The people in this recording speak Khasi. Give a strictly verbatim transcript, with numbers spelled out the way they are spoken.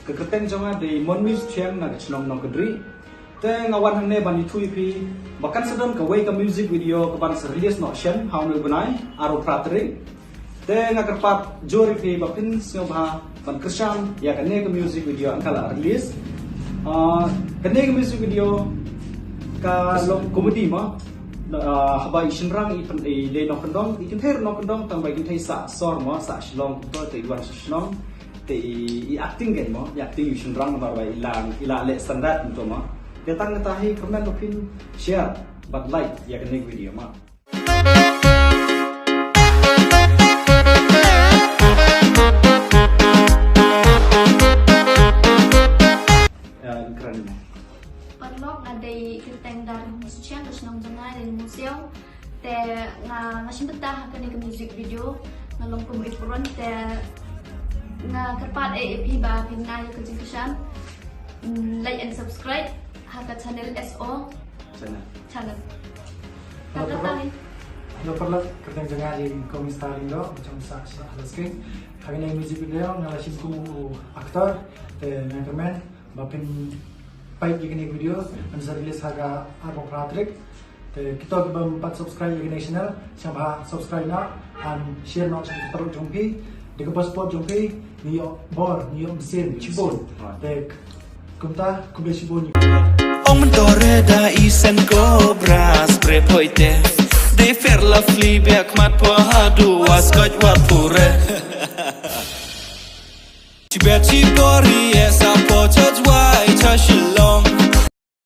Ka kyrteng jong nga dei Monmi Suchiang na ka shnong Nongkynrih. Te nga wan hangne ban ïathuh ïa phi ba kan sa don kawei ka music video kaban sa release noh shen ha une u bnai, arphew phra tarik. Te nga kyrpad jur ïa phi ba phin sngewbha ban kyrshan ïa kane ka music video haba ka la release. Ah, kane ka music video ka long comedy mo. Ah, haba i shynrang i pyn-, i dei nongkyndong, i kynthei ruh nongkyndong, tang ba i kynthei sah sor mo, sah Shillong kumto, te i wan sha shnong. Te i, i acting kein mo, i acting i shynrang namar ba i la, i la leh standard kumto mo. Te tang kata hi, kyrmen ba phin share bad like ïa kane ka video mo. Ïa, kren mo. Paralok, nga dei kyrteng Darling Suchiang, ka shnong jong nga dei Laitumkhrah. Te nga, nga shim bynta ha kane ka music video, nga long kum i Puron, te nga kyrpad eh ïa phi ba phin ai ka jingkyrshan. Mm, like and subscribe ha ka channel S O Channel. Channel. Hello, Kata paralok. Tang. Hello, paralok, kyrteng jong nga dei Komi Star Lyngdoh, jong sah, sah Alice King. Ha kane ka music video nga la shim kum u actor, te nga kyrmen ba phin peit ïa kane ka video, kan sa release ha ka arphew phra tarik. Te kito kiba ym pat subscribe ïa kane ka channel, sngewbha subscribe noh, and share noh sha ki paralok jong phi. Da kaba support jong phi, ngi ïoh bor, ngi ïoh mynsiem shibun. Te kumta, khublei shibun. Ong myntoi re da i sen Cobra spray poi te. Dei Fair Lovely bia khmat poi haduh wa Scotch wa pure. Chi bia chi bori e sa